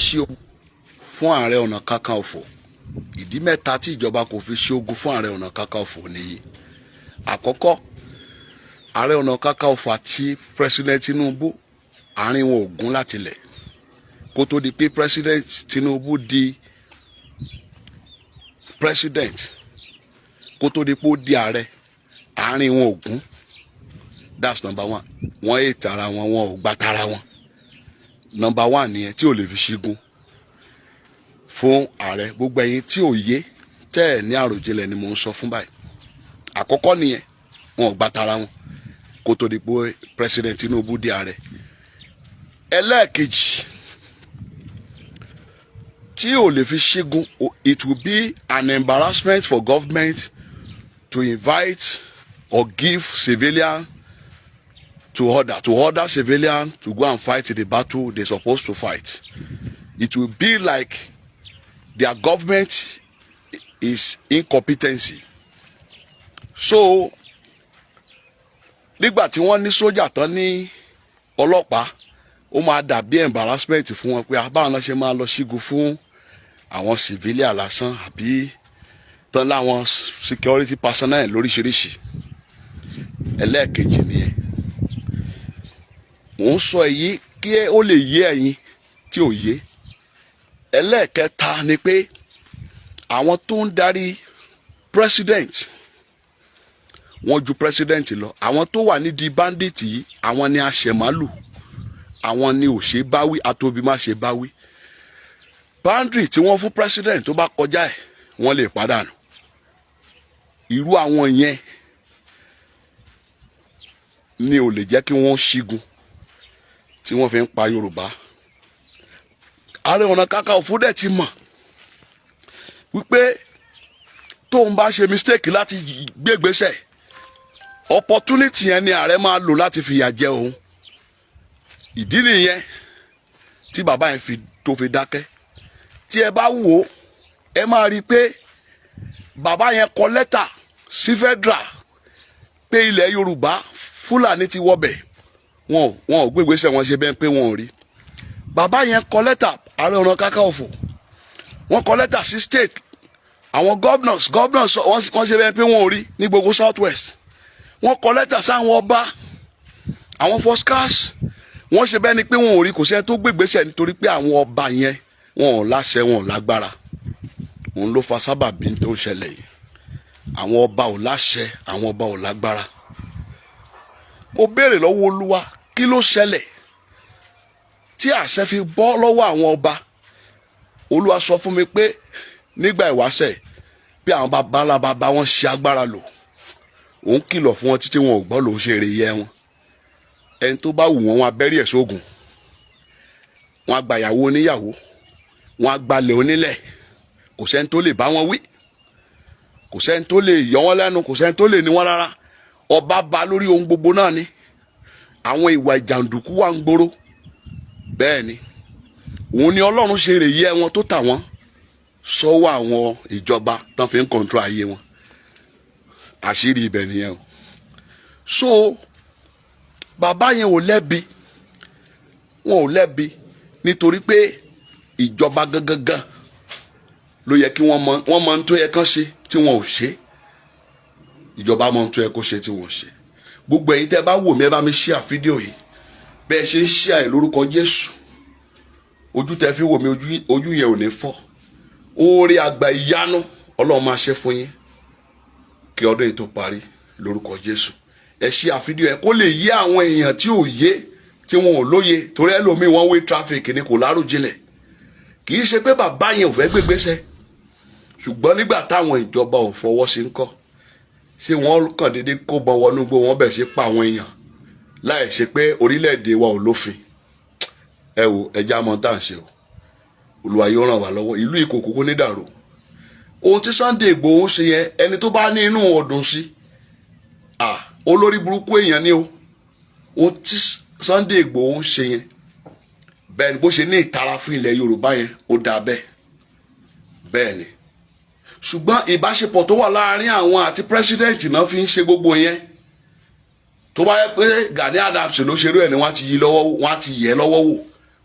ṣí ogun fún Ààrẹ Ọ̀nà Kakanfò. Ìdí mẹ́ta tí ìjọba kò fi ṣí ogun fún Ààrẹ Ọ̀nà Kakanfò nìyí. Àkọ́kọ́, Ààrẹ Ọ̀nà Kakanfò àti President Tinubu, àárín wọn ò gún láti lẹ̀ kó tó di pé President Tinubu di president, kó tó di pé ó di ààrẹ, àárín wọn ò gún. That's number one. Wọ́n hate ara wọn, wọn ò gbà tara wọn. Number one nìyẹn tí ò lè fi ṣígun fún ààrẹ. Gbogbo ẹ̀yin tí ò yé, tẹ́ ẹ̀ ní àròjinlẹ̀ ni mò ń sọ fún báyìí. Àkọ́kọ́ nìyẹn, wọn ò gbà tara wọn kó tó di pé President Tinubu di ààrẹ. Ẹlẹ́ẹ̀kejì tí ò lè fi ṣígun, it will be an embarrassment for government to invite or give civilian to order civilian to go and fight the battle they supposed to fight. It will be like their government is incompetency. So nígbà tí wọ́n ní sójà tán, ní ọlọ́pàá, ó máa dàbí embarrassment fún wọn pé báwọn náà ṣe máa lọ ṣígun fún àwọn civilian lásán, àbí tán láwọn security personnel lóríṣiríṣi. Ẹlẹ́ẹ̀kejì nìyẹn. Mò ń sọ èyí kí ó lè yé ẹ̀yin tí ò yé. Ẹlẹ́ẹ̀kẹta ni pé àwọn tó ń darí president, wọ́n ju president lọ. Àwọn tó wà nídìí bandit yìí, àwọn ni aṣẹ̀málù, àwọn ni ò ṣe báwí, atóbi má ṣe báwí. Boundary tí wọ́n fún president, tó bá kọjá ẹ̀, wọ́n lè pàdánù. Irú àwọn yẹn ni ò lè jẹ́ kí wọ́n ṣígun tí wọ́n fi ń pa Yorùbá. Ààrẹ Ọ̀nà Kakanfò dẹ̀ ti mọ̀ wípé tóun bá ṣe mistake láti gbégbésẹ̀, opportunity yẹn ni ààrẹ máa lò láti fìyà jẹ òun. Ìdí nìyẹn tí bàbá yẹn fi tó fi dákẹ́. Tí ẹ bá wò ó, ẹ máa rí i pé bàbá yẹn kọ lẹ́tà sí federal pé ilẹ̀ Yorùbá, Fúlàní ti wọbẹ̀. Wọn ò gbégbésẹ̀, wọn ṣe bẹ́ẹ̀ pé wọn ò rí. Bàbá yẹn kọ lẹ́tà, Ààrẹ Ọ̀nà Kakanfò, wọ́n kọ lẹ́tà sí state, àwọn governors, wọ́n ṣe bẹ́ẹ̀ pé wọn ò rí ní gbogbo South West. Wọ́n kọ lẹ́tà sáwọn ọba, àwọn first class, wọ́n ṣe bẹ́ẹ̀ ni pé wọn ò rí. Kò sẹ́ni tó gbégbésẹ̀ nítorí pé àwọn ọba yẹn, wọn ò láṣẹ, wọn ò lágbára. Òun ló fa sábàbí tó ń ṣẹlẹ̀ yìí. Àwọn ọba ò láṣẹ, àwọn ọba ò lágbára. Mo béèrè lọ́wọ́ Olúwa, kí ló ṣẹlẹ̀ tí àṣẹ fi bọ́ lọ́wọ́ àwọn ọba? Olúwa sọ fún mi pé nígbà ìwáṣẹ̀, bí àwọn baba ńlá baba wọn ṣe agbára lò, òun kìlọ̀ fún wọn títí wọn ò gbọ́, lòun ṣe èrè yẹ wọn. Ẹni tó bá wù wọn, wọn abẹ́rí ẹ̀ sógun, wọn á gba ìyàwó oníyàwó, wọn á gbalẹ̀ onílẹ̀. Kò sẹ́ni tó lè bá wọn wí, kò sẹ́ni tó lè yọ wọ́n lẹ́nu, kò sẹ́ni tó lè ní wọ́n rárá. Ọba ba lórí ohun gbogbo náà ni. Àwọn ìwà ìjàǹdùkú wà ń gbòòrò. Bẹ́ẹ̀ ni òun ni Ọlọ́run ṣe rè yẹ wọn tó tà wọ́n sọ́wọ́ àwọn ìjọba tán fi ń control ayé wọn. Àṣírí ibẹ̀ nìyẹn o. So bàbá yẹn ò lẹ́bi, wọn ò lẹ́bi, nítorí pé ìjọba gangan ló yẹ kí wọ́n mọ, wọ́n mọ ohun tó yẹ kán ṣe tí wọn ò ṣe. Ìjọba mọ ohun tó yẹ kó ṣe tí wọn ò ṣe. Gbogbo ẹ̀yin tẹ́ bá wò mí, ẹ bá mi share fídíò yìí. Bẹ́ẹ̀ ṣe ń share ẹ̀, lórúkọ Jésù, ojú tẹ́ fi wò mí, ojú yẹn ò ní fọ́. Oore àgbà ìyanu Ọlọ́run máa ṣe fún yín kí ọdún yìí tó parí, lórúkọ Jésù. Ẹ share fídíò yẹn kó lè yé àwọn èèyàn tí ò yé, tí wọn ò lóye, torí ẹlòmíì wọn wé traffic ni, kò láròjinlẹ̀. Kì í ṣe pé bàbá yẹn ò fẹ́ gbégbésẹ̀, ṣùgbọ́n nígbà táwọn ìjọba ò fọwọ́ sí ńkọ́? Ṣé wọ́n kàn déédéé kó bọ wọnú gbó, wọ́n bẹ̀ sí pa àwọn èèyàn láì ṣe pé orílẹ̀-èdè wa ò lófin? Ẹ wo, ẹja mọ tá à ń ṣe o. Olúwa yóò ràn wá lọ́wọ́. Ìlú ìkòkò kò ní dàrú. Ohun tí Sunday Igboho ń ṣe yẹn, ẹni tó bá ní inú ọdún sí, ah, olórí burúkú èèyàn ni o. Ohun tí Sunday Igboho ń ṣe yẹn, bẹ́ẹ̀ ni bó ṣe ní ìtara fún ilẹ̀ Yorùbá yẹn, ó dáa bẹ́ẹ̀. Bẹ́ẹ̀ ni, ṣùgbọ́n ìbáṣepọ̀ tó wà láàárín àwọn àti president náà fi ń ṣe gbogbo yẹn. Tó bá yẹ pé Gani Adams ló ṣerú ẹ̀ ni, wọ́n á ti yí lọ́wọ́, wọ́n á ti yẹ lọ́wọ́ wò,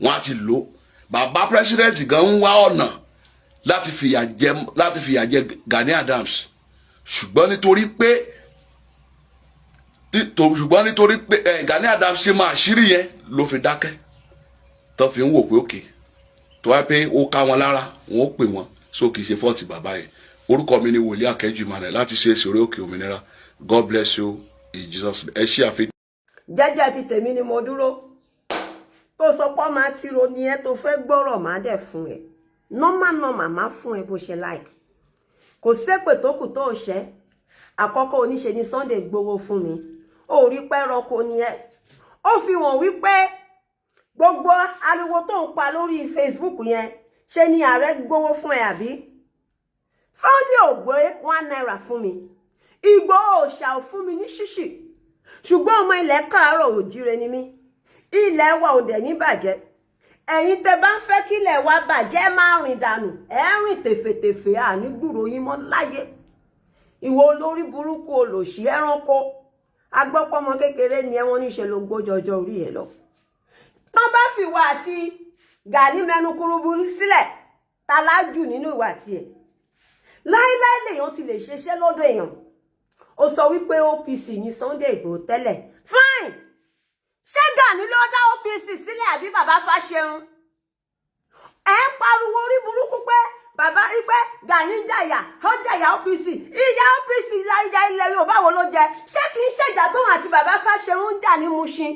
wọ́n á ti lò. Bàbá president gan ń wá ọ̀nà láti fìyà jẹ Gani Adams, ṣùgbọ́n nítorí pé Gani Adams ṣe máa ṣírí yẹn ló fi dákẹ́, tó fi ń wò pé òkè tó wá pé ó ká wọn lára, wọn ó pè wọn. So kì í ṣe fault bàbá yẹn. Orúkọ mi ni Wòlíì Akẹ́jù Emmanuel láti ṣe èsì Òkè Òmìnira. God bless you in Jesus. Ẹ ṣí àfihàn. Jẹ́jẹ́ ti tèmi ni mo dúró. Tó sọ pé ọmọ àtìrò ni ẹ, tó fẹ́ gbọ́rọ̀, má dẹ̀ fún ẹ normal normal, má fún ẹ bó ṣe like. Kò sépè tó kù tó ṣẹ́. Àkọ́kọ́, oníṣe ni Sunday gbowó fún mi. Ó rí pẹ́ rọ́kọ ni ẹ. Ó fi hàn wípé gbogbo ariwo tó ń pa lórí Facebook yẹn, ṣe ni ààrẹ gbowó fún ẹ, àbí Sunday ò gbé ₦1 fún mi? Ìgbòho òòṣà ò fún mi ní ṣíṣì, ṣùgbọ́n ọmọ ilẹ̀ káàárọ̀ òjíire ni mí. Ilẹ̀ wa ò dẹ̀ ní bàjẹ́. Ẹ̀yin tẹ́ bá ń fẹ́ kílẹ̀ wa bàjẹ́, máa rìn dànù, ẹ̀ rìn tèfètèfè, àní gbúrò yín mọ́ láyé. Ìwọ olórí burúkú, olòṣì, ẹranko, agbọ́pọ́mọ kékeré ni ẹ. Wọ́n níṣe ló gbójọjọ orí ẹ lọ. Tán bá fi ìwà àti Gani mẹnu kúrúbù sílẹ̀, ta lájù nínú ìwà tiẹ̀? Láíláí lèèyàn ti lè ṣiṣẹ́ lọ́dọ̀ èèyàn. Ó sọ wípé OPC ní Sunday Igboho tẹ́lẹ̀. Fine, ṣé Gani ló dá OPC sílẹ̀ àbí bàbá Fáṣẹ̀hùn? Ẹ ń pariwo orí burúkú pé bàbá wípé Gani jàyà, ó jàyà OPC. Ìyá OPC, ìyá ilẹ̀ Yorùbá wo ló jẹ? Ṣé kì í ṣèjà tóun àti bàbá Fáṣẹ̀hùn ń jà ní Mushin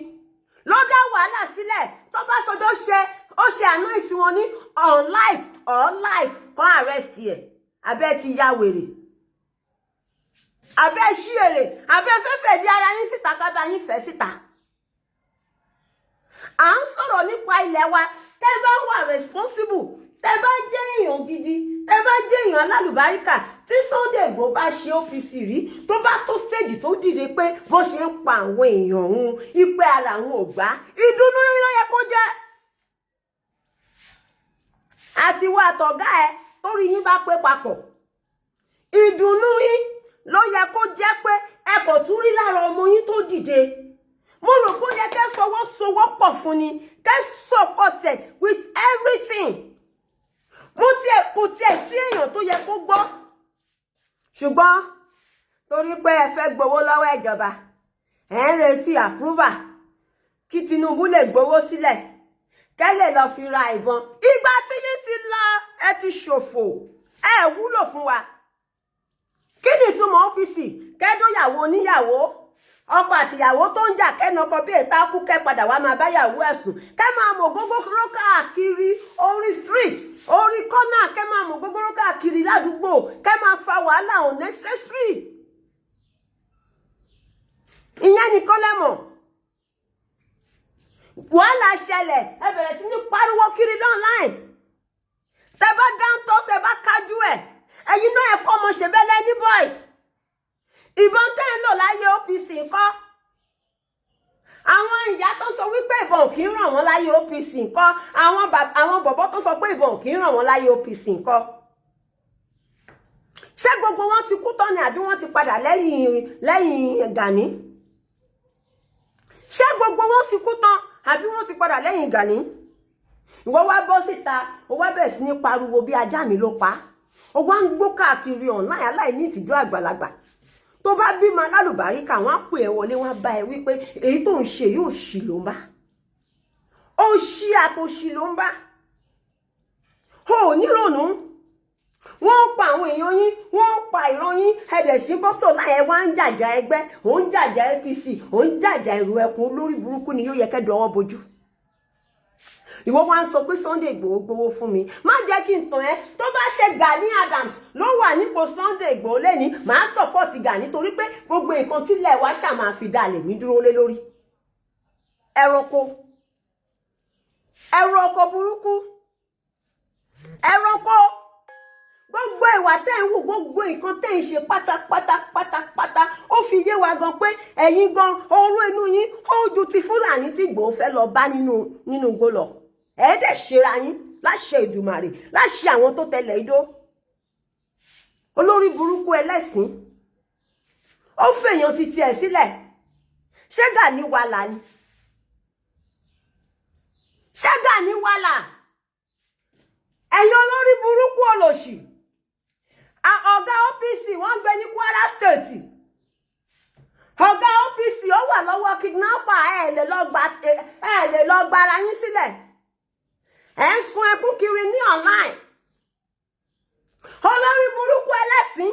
ló dá wàhálà sílẹ̀? Tó bá sọdọ́ ṣe, ó ṣe announce wọn ní on life or life kan, arrest ẹ̀. Abẹ́ ti ya wèrè, abẹ́ ṣí èrè, abẹ́ fẹ́fẹ́ di ara yín síta, kábà yín fẹ́ síta. À ń sọ̀rọ̀ nípa ilẹ̀ wa. Tẹ́ bá wà responsible, tẹ́ bá jẹ́ èèyàn gidi, tẹ́ bá jẹ́ èèyàn alálùbáríkà, tí Sunday Igboho bá ṣe OPC rí, tó bá tó stage tó dìde pé bó ṣe ń pa àwọn èèyàn òun, ipe ara àwọn ò gbá, ìdùnnú yín ló yẹ kó jẹ́. Àti wá àtọ̀gá ẹ torí yín bá pé papọ̀, ìdùnnú yín ló yẹ kó jẹ́ pé ẹ kò tún rí lára ọmọ yín tó dìde. Mo rò pé ó yẹ kẹ́ fọwọ́sowọ́pọ̀ fún ni, kẹ́ support ẹ̀ with everything. Mo tiẹ̀ kò tiẹ̀ sí èèyàn tó yẹ kó gbọ́, ṣùgbọ́n torí pé ẹ fẹ́ gbowó lọ́wọ́ ìjọba, ẹ̀ ń retí approval kí Tinubu lè gbowó sílẹ̀ kẹ́ lè lọ fi ra ìbọn. Ìgbà tí yín ti lọ, ẹ ti ṣòfò, ẹ wúlò fún wa. Kí ni ìtumọ̀ OPC? Kẹ́dọ̀yàwó oníyàwó, ọkọ àtìyàwó tó ń jà, kẹ́nà ọkọ bí ètò akú, kẹ́ padà wá máa báyàwó ẹ̀sùn, kẹ́ máa mọ̀ gógóró káàkiri orí street, orí kọ́nà, kẹ́ máa mọ̀ gógóró káàkiri ládùúgbò, kẹ́ máa fa wàhálà unnecessary. Ìyẹn nìkan lẹ́mọ̀. Wàhálà ṣẹlẹ̀, ẹ bẹ̀rẹ̀ sí ní pariwo kiri online. Tẹ bá dáńtọ́, tẹ bá kájú ẹ̀, ẹ̀yin náà ẹ̀kọ́ ọmọ ṣẹbẹ́lẹ́ ní boys. Ìbọn tẹ́ ń lò láyé OPC ńkọ́? Àwọn ìyá tó sọ wípé ìbọn ò kí ń ràn wọ́n láyé OPC ńkọ́? Àwọn bọ̀bọ́ tó sọ pé ìbọn ò kí ń ràn wọ́n láyé OPC ńkọ́? Ṣé gbogbo wọn ti kú tán ni, àbí wọ́n ti padà lẹ́yìn Gani? Ṣé gbogbo wọn ti kú tán, àbí wọ́n ti padà lẹ́yìn Gani? Ìwọ wá bọ́ síta, ó wá bẹ̀rẹ̀ sí ní pariwo bí ajá mi ló pa á. Ó wá ń gbó káàkiri online, aláìní ìtìjú àgbàlagbà. Tó bá bímọ alálùbáríkà, wọn á pè ẹ́ wọlé, wọn á bá ẹ wípé èyí tó ń ṣe yóò ṣì ló ń bá ó ṣí, àtòṣì ló ń bá. Ó nírònú. Wọ́n ń pa àwọn èèyàn yín, wọ́n ń pa ìran yín, ẹ̀dẹ̀ sí bọ́sọ̀ láyé, wá ń jàjà ẹgbẹ́, ò ń jàjà APC, ò ń jàjà ìrù ẹkùn. Olórí burúkú ni yóò yẹ kẹ́ dọwọ́ bojú. Ìwọ wá ń sọ pé Sunday Igboho gbowó fún mi. Má jẹ́ kí n tàn ẹ́. Tó bá ṣe Gani Adams ló wà nípò Sunday Igboho lẹ́ni, màá support Gani, torí pé gbogbo nǹkan tílẹ̀ wá ṣà máa fi dá lèmi dúró lé lórí. Ẹranko, ẹranko burúkú, ẹranko. Gbogbo ìwà tẹ́ ń wù, gbogbo nǹkan tẹ́ ń ṣe pátápátá pátápátá, ó fi yé wa gan pé ẹ̀yin gan, oró inú yín ó ju ti Fúlàní tí Ìgbòho fẹ́ lọ bá nínú igbó lọ. Ẹ̀ẹ́dẹ̀ ṣera yín láṣẹ Ìdùmàrè, láṣẹ àwọn tó tẹlẹ̀ idó. Olórí burúkú ẹlẹ́sìn, ó fèèyàn titi ẹ̀ sílẹ̀. Ṣé Gani wàhálà ni? Ṣé Gani wàhálà? Ẹ̀yin olórí burúkú olòṣì, ọ̀gá OPC wọ́n gbé ní Kwara State. Ọ̀gá OPC ó wà lọ́wọ́ kidnapper. Ẹ̀ lè lọ gbára yín sílẹ̀. Ẹ̀ ń sun ẹkún kiri ní online. Olórí burúkú ẹlẹ́sìn,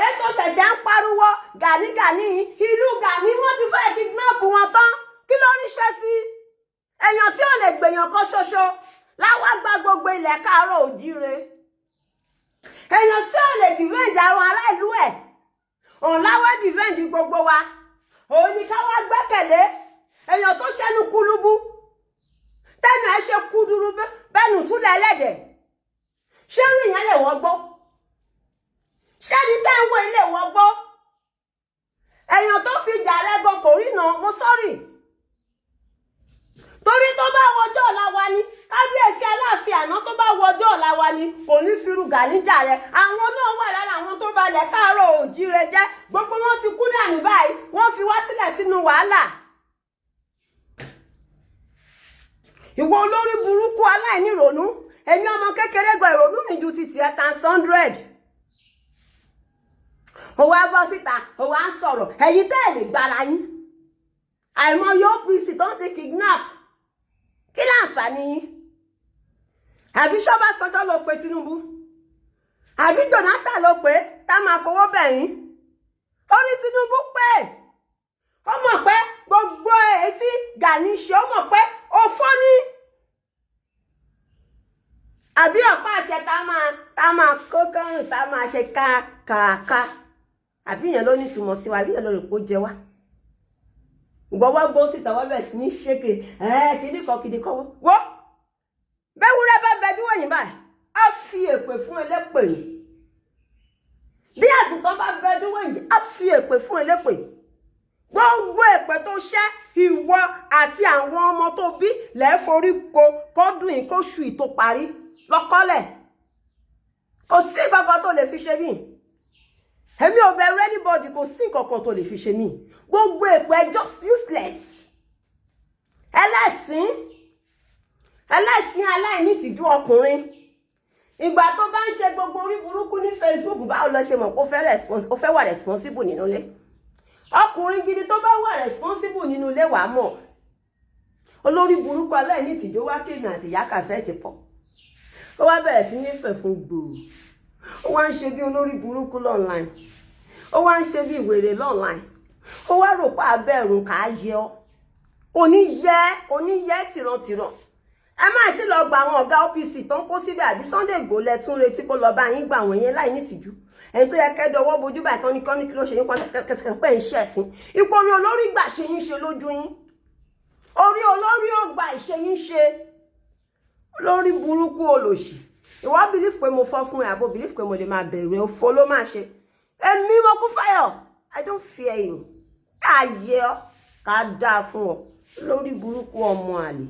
èyí tó ṣẹ̀ṣẹ̀ ń pariwo Gani Gani, ìlú Gani, wọ́n ti fẹ́ kidnap wọn tán. Kí ló ń ṣe sí èèyàn tí ò lè gbèyàn kan ṣoṣo láwá gba gbogbo ilẹ̀ káàárọ̀ òjíire? Èèyàn tí ò lè defend àwọn ará ìlú ẹ̀, òun láwá defend gbogbo wa, òun ni ká wá gbẹ́kẹ̀lé. Èèyàn tó ṣẹ́nu kúlúbú, tẹ́nu ẹ̀ ṣe kúdúrú bẹ́nu túlẹ̀ ẹlẹ́dẹ̀, ṣé irú ìyẹn lè wọ́n gbọ́? Ṣé ní tẹ́ ń wo ilé wọ́n gbọ́? Èèyàn tó fi jà rẹ gan kò rí nà. Mo sọ́rì, torí tó bá wọjọ́ ọ̀la wa ni kábíyèsí Aláàfin àná, tó bá wọjọ́ ọ̀la wa ni kò ní firu Gani jà rẹ. Àwọn náà wà lára àwọn tó balẹ̀ káàárọ̀ òjíire jẹ́. Gbogbo wọn ti kú dànù báyìí, wọ́n fi wá sílẹ̀ sínú wàhálà. Ìwọ olórí burúkú aláìníròónú, èmi ọmọ kékeré gan, ìrònú mi ju ti tiẹ̀ times 100. Ó wá bọ́ síta, ó wá ń sọ̀rọ̀. Ẹ̀yin tẹ́ ẹ̀ lè gbára yín, àìmọye OPC tó ń ti kidnap, kí láǹfààní yín? Àbí Ṣọ́básanjọ́ ló pe Tinubu, àbí Jonathan ló pé tá máa fowó bẹ̀ yín? Ó ní Tinubu pé ó mọ̀ pé gbogbo èyí tí Gani ṣe, ó mọ̀ pé òfò ní àbí ọ̀pá àṣẹ tá máa kó kọrùn, tá máa ṣe káàkáà, àbí ìyẹn ló ní ìtumọ̀ sí wa, àbí ìyẹn ló rò pé ó jẹ wá? Ìgbọ́ wá gbọ́ síta, wá bẹ̀rẹ̀ sí ní ṣéke ẹ̀ kíní kan kíní kan wọ́. Bẹ́wúrẹ́ bá bẹjú wọ̀nyí báyìí, á fi èpè fún elépè ni. Bí àgùntàn bá bẹjú wọ̀nyí, á fi èpè fún elépè. Gbogbo èpè tó ṣẹ́, ìwọ àti àwọn ọmọ tó bí lẹ́ẹ̀forí ko kọ́dún yìí, kóṣù yìí tó parí lọ́kọ́lẹ̀. Kò sí nǹkan tó lè fi ṣe mí. Èmi ò bẹ̀rù anybody. Kò sí nǹkan tó lè fi ṣe mí. Gbogbo èpè, just useless. Ẹlẹ́sìn, ẹlẹ́sìn, aláìnítìjú ọkùnrin. Ìgbà tó bá ń ṣe gbogbo orí burúkú ní Facebook, báwo lọ ṣe mọ̀ pé ó fẹ́ wà responsible nínú ilé? Ọkùnrin gidi tó bá wà responsible nínú ilé, wàá mọ̀. Olórí burúkú aláìnítìjú, wá kéèmì àti ìyá kàṣẹ́ẹ̀tì pọ̀, ó wá bẹ̀rẹ̀ sí nífẹ̀ẹ́ fún gbòò, ó wá ń ṣe bí olórí burúkú online, ó wá ń ṣe bí ìwèrè online. Ó wá rò pé abẹ́rùn kà á yẹ ọ́. Kò ní yẹ, kò ní yẹ tìrantìran. Ẹ má ti lọ gba àwọn ọ̀gá OPC tó ń kó síbẹ̀, àbí Sunday Igboho lẹ tún retí kó lọ bá yín gbà wọ́n yẹn láì nítìjú? Ẹni tó yẹ kẹ́dọ̀ ọwọ́ bojú báyìí tán ní kọ́ ní kí ló ṣe yín kẹ́kẹ́ pẹ́ ń ṣẹ̀sín ipò orí olórí gbà ṣe yín ṣe lójú yín. Orí olórí ò gbà ìṣe yín ṣe. Olórí burúkú olòṣì, ìwọ believe pé mo fọ́ fún ẹ, àbò believe pé mo lè máa bẹ̀rù ẹ? Òfo ló máa ṣe. Èmi mo kú fáyọ̀, I don't fear you. Ká yẹ ọ, ká dáa fún ọ, lórí burúkú ọmọ àlè.